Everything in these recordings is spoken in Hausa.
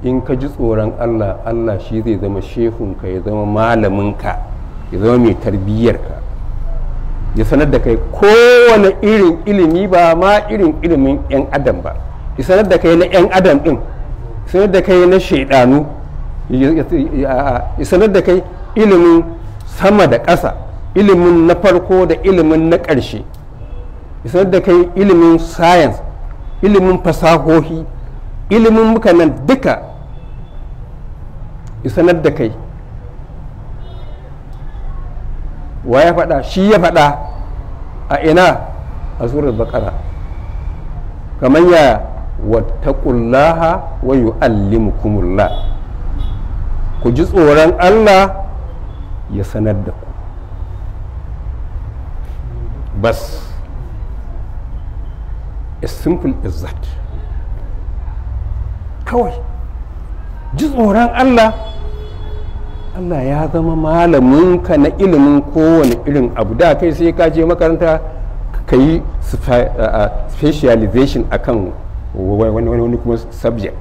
In ka ji tsoron Allah, Allah shi zai zama shehunka, ya zama malaminka, ya zama mai tarbiyyarka, ya sanar da kai kowane irin ilimi, ba ma irin ilimin 'yan adam ba, ya sanar da kai na 'yan adam din, ya sanar da kai na shaidanu, ya sanar da kai ilimin sama da ƙasa, ilimin na farko da ilimin na ƙarshe, ya sanar da kai ilimin science, ilimin fasahohi, ilimin mukanan duka ya sanar da kai. Wa ya faɗa? Shi ya faɗa. A ina? A surar Bakara. Kamar ya wattaqullaha wa yu'allimukumullah, ku ji tsoron Allah ya sanar da ku. Bas, as simple as that. Kawai ji tsoron Allah, Allah ya zama malaminka na ilimin kowane irin abu. Da kai sai ka je makaranta ka yi specialization akan wani kuma subject,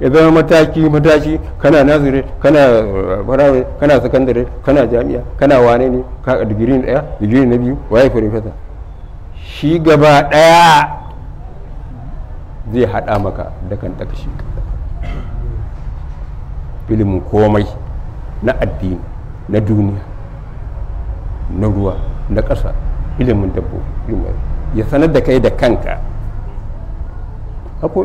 ya zama mataki mataki, kana nursery, kana firamare, kana sakandare, kana jami'a, kana wane ne, ka digiri na ɗaya, digiri na biyu, waye, farfesa. Shi gaba ɗaya zai haɗa maka da kan shi ilimin komai, na addini, na duniya, na ruwa, na ƙasa, ilimin dabbobi, ya sanar da kai da kanka.